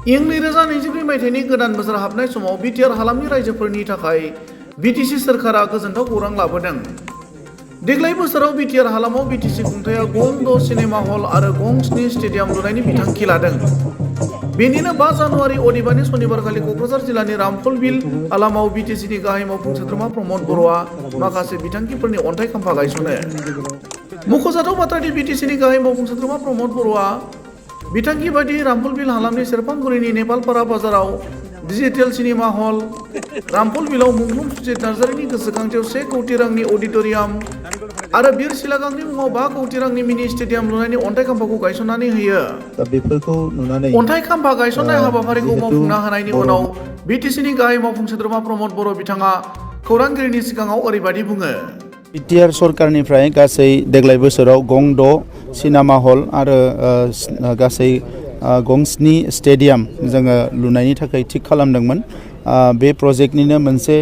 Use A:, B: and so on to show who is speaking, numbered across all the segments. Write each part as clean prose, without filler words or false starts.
A: इं 2024 मायथाइनि गोदान बोसोर हाबनाय समाव बिटिआर हालामनि रायजोफोरनि थाखाय बिटिसि सोरखारा गोजोनथाव खौरां लाबोदों। देग्लाय बोसोराव बिटिआर हालामाव बिटिसि खुंथाया गं 6 सिनेमा हल आरो गं 7 स्टेडियाम लुनायनि बिथांखि लादों। बेनिनो 5 जानुवारि अदेबानि सनिबारखालि क'क्राझार जिल्लानि रामफलबिल हालामाव बिटिसिनि गाहाय मावफुं सोद्रोमा प्रमद बर'आ माखासे बिथांखिफोरनि अन्थाइ खाम्फा गायसनो। मख'जाथाव बाथ्रादि बिटिसिनि गाहाय मावफुं सोद्रोमा प्रमद बर'आ बिथांखि बायदि रामफलबिल हालामनि सेरफांगुरिनि नेपालपारा बाजाराव डिजिटेल सिनेमा हल, रामफलबिलाव मुंख्लं सुजित नार्जारिनि गोसोखांथियाव 1 कौटि रांनि अडिट'रियाम आरो बिर सिलागांनि मुङाव 5 कौटि रांनि मिनि स्टेडियाम लुनायनि अन्थाइ खाम्फाखौ गायसननानै होयो। अन्थाइ खाम्फा गायसननाय हाबाफारिखौ मावफुंना होनायनि उनाव बिटिसिनि गाहाय मावफुं सोद्रोमा प्रमद बर' बिथाङा खौरांगिरिनि सिगाङाव ओरैबायदि बुङो।
B: बिटिआर सरकारनिफ्राय गासै देग्लाय बोसोराव गं 6 सिनेमा हल आरो गासै गं 7 स्टेडियाम जोङो लुनायनि थाखाय थिग खालामदोंमोन। बे प्रजेक्टनिनो मोनसे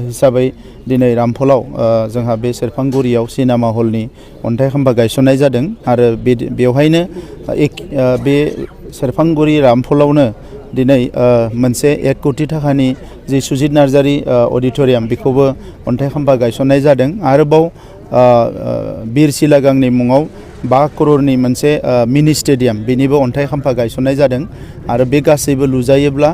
B: हिसाबै दिनै रामफलाव जोंहा बे सेरफांगुरियाव सिनेमा हलनि अन्थाइ खाम्फा गायसननाय जादों आरो बेवहायनो बे सेरफांगुरि रामफलावनो दिनै मोनसे 1 कौटि थाखानि जि सुजित नार्जारि अडिट'रियाम बेखौबो अन्थाइ खाम्फा गायसननाय जादों। आरोबाव बिर सिलागांनि मुङाव 5 करोड़नि मोनसे मिनि स्टेडियाम बेनिबो अन्थाइ खाम्फा गायसननाय जादों आरो बे गासैबो लुजायोब्ला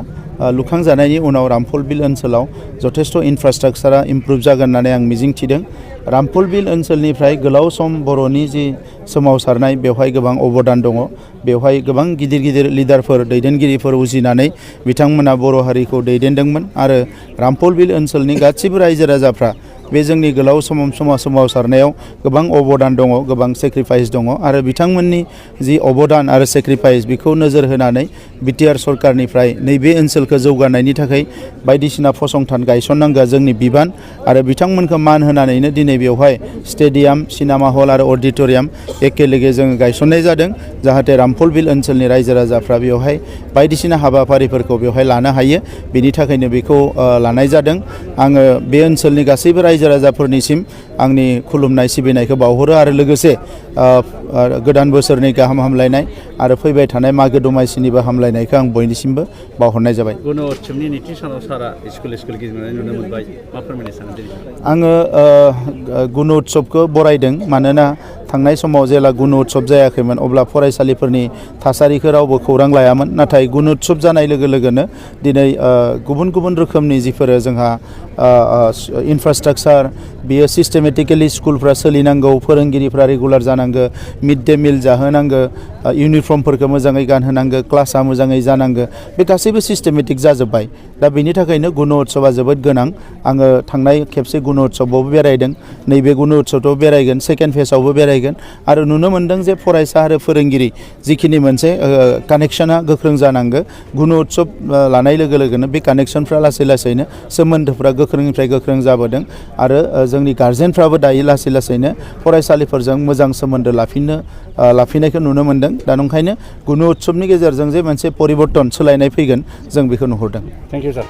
B: लुखांजानायनि उनाव रामफलबिल ओनसोलाव जथेस्थ' इनफ्रास्ट्राक्चारा इमप्रुभ जागोन होननानै आं मिजिंथिदों। रामफलबिल ओनसोलनिफ्राय गोलाव सम बर'नि जि सोमावसारनाय बेवहाय गोबां अबदान दङ। बेवहाय गोबां गिदिर गिदिर लिडारफोर दैदेनगिरिफोर उजिनानै बिथांमोना बर' हारिखौ दैदेनदोंमोन आरो रामफलबिल ओनसोलनि गासिबो रायजो राजाफ्रा बे जोंनि गोलाव सोमावसारनायाव गोबां अबदान दङ, गोबां सेक्रिफाइस दङ आरो बिथांमोननि जि अबदान आरो सेक्रिफाइस बेखौ नोजोर होनानै बिटिआर सरकारनिफ्राय नैबे ओनसोलखौ जौगानायनि थाखाय बायदिसिना फसंथान गायसननांगौआ जोंनि बिबान आरो बिथांमोनखौ मान होनानैनो दिनै बेवहाय स्टेडियाम, सिनेमा हल आरो अडिट'रियाम एखेलेगे जोङो गायसननाय जादों जाहाथे रामफलबिल ओनसोलनि रायजो राजाफ्रा बेवहाय बायदिसिना हाबाफारिफोरखौ बेवहाय लानो हायो। बेनि थाखायनो बेखौ लानाय जादों। आङो बे ओनसोलनि गासैबो रायजो राजाफोरनिसिम आंनि खुलुमनाय सिबिनायखौ बावहरो आरो लोगोसे गोदान बोसोरनि गाहाम हामलायनाय आरो फैबाय थानाय मागो दमासिनिबो हामलायनायखौ आं बयनिसिमबो बावहरनाय जाबाय।
C: गुन उत्सबनि नैथि सानाव सारा स्कुल गिदिंनानै नुनो मोनबाय, मा फोरमायनो सानो?
B: आङो गुन उत्सबखौ बरायदों मानोना थांनाय समाव जेला गुन उत्सब जायाखैमोन अब्ला फरायसालिफोरनि थासारिखौ रावबो खौरां लायामोन। नाथाय गुन उत्सब जानाय लोगो लोगोनो दिनै गुबुन गुबुन रोखोमनि जिफोरो जोंहा इनफ्रास्ट्राक्चार बियो सिस्टेमेटिकेलि स्कुलफ्रा सोलिनांगौ, फोरोंगिरिफ्रा रेगुलार जानांगौ, मिड डे मिल जाहोनांगौ, इउनिफर्मफोरखौ मोजाङै गानहोनांगौ, क्लासा मोजाङै जानांगौ, बे गासैबो सिस्टेमेटिक जाजोब्बाय। दा बेनि थाखायनो गुन उत्सबा जोबोद गोनां। आङो थांनाय खेबसे गुन उत्सबावबो बेरायदों, नैबे गुन उत्सबाव बेरायगोन, सेकेन्ड फेजआवबो बेरायगोन आरो नुनो मोन्दों जे फरायसा आरो फोरोंगिरि जिखिनि मोनसे कानेक्सना गोख्रों जानांगौ। गुन उत्सब लानाय लोगो लोगोनो बे कानेक्सनफ्रा लासै लासैनो सोमोन्दोफ्रा गोख्रोंनिफ्राय गोख्रों जाबोदों आरो जोंनि गार्जेनफ्राबो दायो लासै लासैनो फरायसालिफोरजों मोजां सोमोन्दो लाफिननायखौ नुनो मोन्दों। दा नंखायनो गुन उत्सबनि गेजेरजों जे मोनसे परिबर्तन सोलायनाय फैगोन जों बेखौ नुहुरदों।
C: थेंक इउ सार।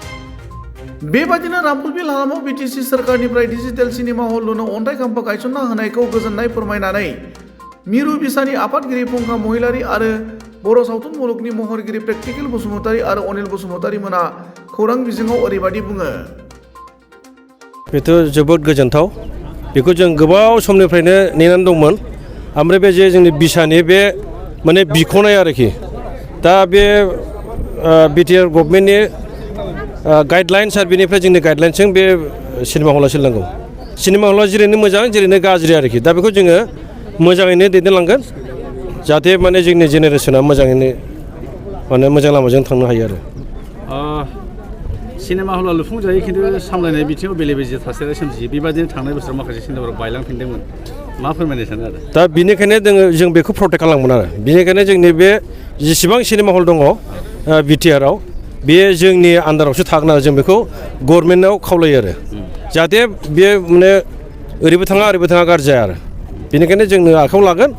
A: बेबादिनो रामफलबिल हालामाव बिटिसि सोरखारनिफ्राय डिजिटेल सिनेमा हल लुनो अन्थाइ खाम्फा गायसनना होनायखौ गोजोननाय फोरमायनानै मिरु बिसानि आफादगिरि फुंखा महिलारि आरो बर' सावथुन मुलुगनि महरगिरि प्रेक्टिकेल बसुमतारी आरो अनिल बसुमतारी मोना खौरां बिजोङाव ओरैबायदि बुङो।
D: बेथ' जोबोद गोजोनथाव। बेखौ जों गोबाव समनिफ्रायनो नेनानै दंमोन। ओमफ्राय बे जे जोंनि बिसानि बे माने बिख'नाय आरोखि दा बे बिटिआर गभर्नमेन्टनि गाइडलाइन्स आरो बेनिफ्राय जोंनि गाइडलाइन्सजों बे सिनेमा हला सोलिनांगौ। सिनेमा हला जेरैनो मोजां जेरैनो गाज्रि आरोखि दा बेखौ जोङो मोजाङैनो दैदेनलांगोन जाहाथे माने जोंनि जेनेरेसना मोजाङैनो माने मोजां लामाजों थांनो हायो आरो।
C: सिनेमा हला लुफुंजायो खिन्थु सामलायनाय बिथिङाव बेले बेजे थासारिया सोमजियो। बेबादिनो थांनाय बोसोराव माखासे सिनेमाफोरा बायलांफिनदोंमोन, मा फोरमायनो सानो आरो?
D: दा बेनिखायनो जों बेखौ प्रटेक्ट खालामगोन आरो बेनिखायनो जोंनि बे जेसेबां सिनेमा हल दङ बिटिआरआव बे जोंनि आन्दारावसो थागोन आरो जों बेखौ गभर्नमेन्टआव खावलायो आरो जाहाथे बे माने ओरैबो थाङा गाज्रि जाया आरो बेनिखायनो जोंनो आखायाव लागोन।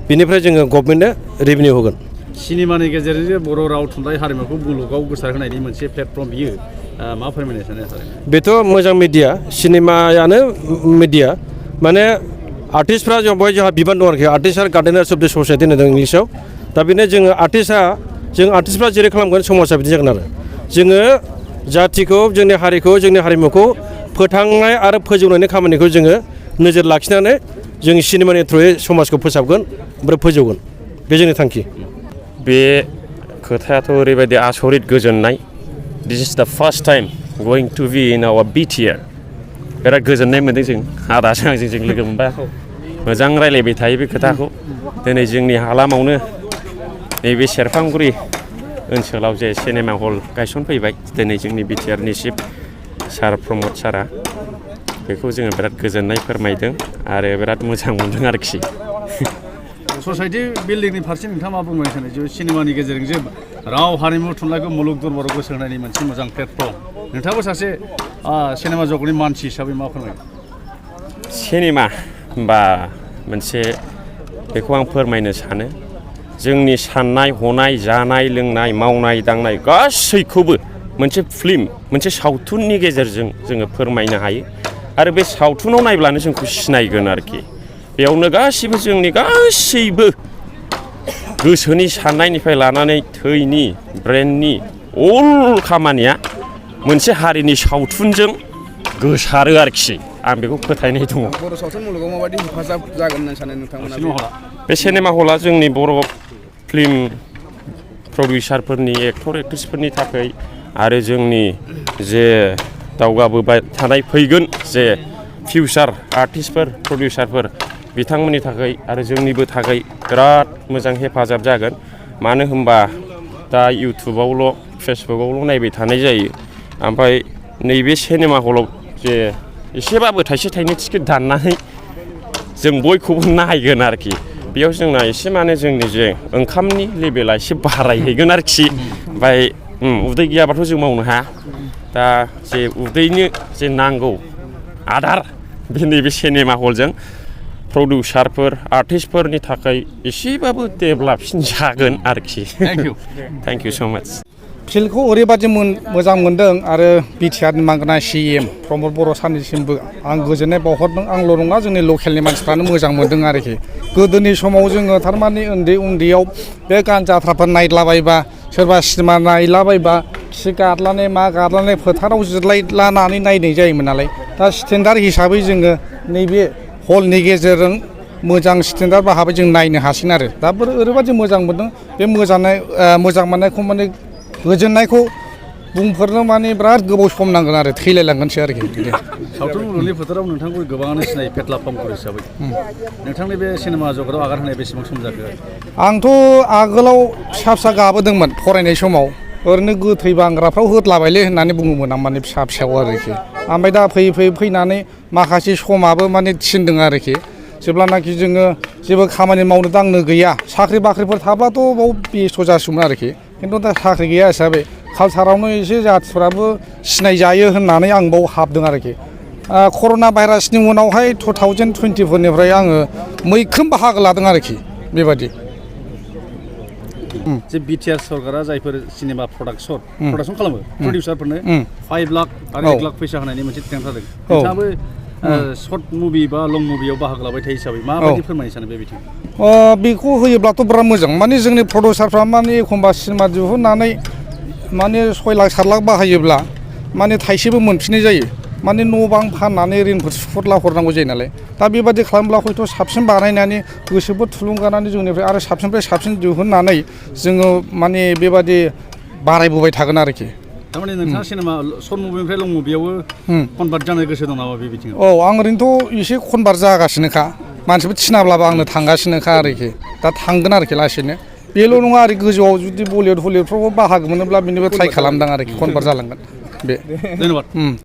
D: बेनिफ्राय जोङो गभर्नमेन्टनो रेभिनिउ होगोन।
C: सिनेमानि गेजेरजों बर' राव थुनलाइ हारिमुखौ मुलुगाव गोसारहोनायनि मोनसे प्लेटफर्म बियो, मा फोरमायनो सानो सार?
D: बेथ' मोजां मिडिया, सिनेमायानो मिडिया माने आर्टिस्टफ्रा बेवहाय जोंहा बिबान दं आरोखि। आर्टिस्ट आर गार्डेनार्स अफ द ससाइटि होनदों इंलिसाव। दा बेनो जोङो आर्टिस्टआ जों आर्टिस्टफ्रा जेरै खालामगोन समाजा बिदि जागोन आरो जोङो जाथिखौ जोंनि हारिखौ जोंनि हारिमुखौ फोथांनाय आरो फोजौनायनि खामानिखौ जोङो नोजोर लाखिनानै जों सिनेमानि थ्रुयै समाजखौ फोसाबगोन ओमफ्राय फोजौगोन बे जोंनि थांखि
E: बे खोथायाथ' ओरैबायदि आसरित गोजोननाय this is the first time going to be in our BTR बिराद गोजोननाय मोनदों जों आदाजों आंजों जों लोगो मोनबा मोजां रायलायबाय थायो बे खोथाखौ दिनै जोंनि हालामावनो नैबे सेरफांगुरि ओनसोलाव जे सिनेमा हल गायसनफैबाय दिनै जोंनि बिटिआरनि चिफ सार प्रमद सारा बेखौ जोङो बिराद गोजोननाय फोरमायदों आरो बिराद मोजां मोनदों आरोखि
C: ससाइटि बिल्डिंनि फारसे नोंथाङा मा बुंनो सानो जे सिनेमानि गेजेरजों जे राव हारिमु थुनलाइखौ मुलुग दरबाराव गोसो होनायनि मोनसे मोजां प्लेटफर्म नोंथाङाबो सासे सिनेमा जगतनि मानसि हिसाबै मा फोरमायो
E: सिनेमा बा मोनसे बेखौ आं फोरमायनो सानो जोंनि साननाय हनाय जानाय लोंनाय मावनाय दांनाय गासैखौबो मोनसे फिल्म मोनसे सावथुननि गेजेरजों जोङो फोरमायनो हायो आरो बे सावथुनाव नायब्लानो जोंखौ सिनायगोन आरोखि बेयावनो गासिबो जोंनि गासैबो गोसोनि साननायनिफ्राय लानानै थैनि ब्रेननि अल खामानिया मोनसे हारिनि सावथुनजों गोसारो आरोखि आं बेखौ फोथायनाय दङ
F: बर' सावथुन मुलुगाव माबायदि हेफाजाब जागोन होनना सानो नोंथांमोना
E: बे सिनेमा हला जोंनि बर' फिल्म प्रडिउसारफोरनि एक्टर एक्ट्रिसफोरनि थाखाय आरो जोंनि जे दावगाबोबाय थानाय फैगोन जे फिउचार आर्टिस्टफोर प्रडिउसारफोर बिथांमोननि थाखाय आरो जोंनिबो थाखाय बिराद मोजां हेफाजाब जागोन मानो होनबा दा इउटुबावल' फेसबुकआवल' नायबाय थानाय जायो ओमफ्राय नैबे सिनेमा हलाव जे एसेबाबो थाइसे थाइनै टिकेट दाननानै जों बयखौबो नायगोन आरोखि बेयाव जोंना एसे माने जोंनि जे ओंखामनि लेभेला एसे बारायहैगोन आरोखि ओमफ्राय उदै गैयाबाथ' जों मावनो हाया दा जे उदैनो जे नांगौ आदार बे नैबे सिनेमा हलजों प्रडिउसारफोर आर्टिस्टफोरनि थाखाय एसेबाबो डेभेलपसिन जागोन आरोखि थेंक इउ स' माच
F: फिल्डखौ ओरैबादि मोजां मोनदों आरो बिटिआरनि मांगोना CM प्रमद बर' सारनिसिमबो आं गोजोननाय बावहरदों आंल' नङा जोंनि लकेलनि मानसिफ्रानो मोजां मोनदों आरोखि गोदोनि समाव जोङो थारमाने उन्दैयाव बे गान जाथ्राफोर नायलाबायबा सोरबा सिनेमा नायलाबायबा खि गादलानाय मा गादलानाय फोथाराव जिरायलानानै नायनाय जायोमोन नालाय दा स्टेन्डार्ड हिसाबै जोङो नैबे हलनि गेजेरजों मोजां स्टेन्डार्ड भाबै जों नायनो हासिगोन आरो दा ओरैबादि मोजां मोनदों बे मोजां मोननायखौ माने गोजोननायखौ बुंफोरनो माने बिराद गोबाव सम नांगोन आरो थैलायलांगोनसो आरोखि
C: सावथुन मुलुगनि फोथाराव नोंथांखौ गोबाङानो सिनायो फेथ्ला फामखर हिसाबै नोंथांनि बे सिनेमा जगताव आगान होनाय बेसेबां सम जाखो
F: आंथ' आगोलाव फिसा गाबोदोंमोन फरायनाय समाव ओरैनो गोथै बांग्राफ्राव होदलाबायलै होननानै बुङोमोन आं माने फिसायाव आरोखि ओमफ्राय दा फैयै फैनानै माखासे समाबो माने थिनदों आरोखि जेब्लानाखि जोङो जेबो खामानि मावनो दांनो गैया साख्रि बाख्रिफोर थाब्लाथ' बाव बेस्थ' जासिगौमोन आरोखि खिन्थु दा साख्रि गैया हिसाबै कालसारावनो एसे जाथिफ्राबो सिनायजायो होननानै आं बाव हाबदों आरोखि कर'ना भाइरासनि उनावहाय 2024निफ्राय आङो मैखोम बाहागो लादों आरोखि बेबादि
C: जे बिटिआर सरकारा जायफोर सिनेमा प्रडाक्सन खालामो प्रडिउसारफोरनो 5 लाख आरो 1 लाख फैसा होनायनि मोनसे थिरांथा लादों नोंथाङाबो शर्ट मुभि बा लं मुभियाव बाहागो लाबाय थायो हिसाबै माबायदि फोरमायनो सानो बे बिथिङाव
F: बेखौ होयोब्लाथ' बिराद मोजां माने जोंनि प्रडिउसारफ्रा माने एखमबा सिनेमा दिहुननानै माने 6 लाख 7 लाख बाहायोब्ला माने थाइसेबो मोनफिननाय जायो माने न' बां फाननानै ऋणफोर सुख'रला हरनांगौ जायो नालाय दा बेबादि खालामब्ला हयथ' साबसिन बानायनानै गोसोबो थुलुंगानानै जोंनिफ्राय आरो साबसिननिफ्राय साबसिन दिहुननानै जोङो माने बेबादि बारायबोबाय थागोन आरोखि
C: थारमाने नोंथाङा सिनेमा शर्ट मुभिनिफ्राय लं मुभियावबो कनभार्ट जानो गोसो दं नामा बे बिथिङाव
F: आं ओरैनोथ' एसे कनभार्ट जागासिनोखा मानसिफोर थिनाब्लाबो आंनो थांगासिनोखा आरोखि दा थांगोन आरोखि लासैनो बेल' नङा आरो गोजौआव जुदि बलिउड हलिउडफ्रावबो बाहागो मोनोब्ला बेनिबो ट्राइ खालामदों आरोखि कनभार्ट जालांगोन बे
C: धन्यबाद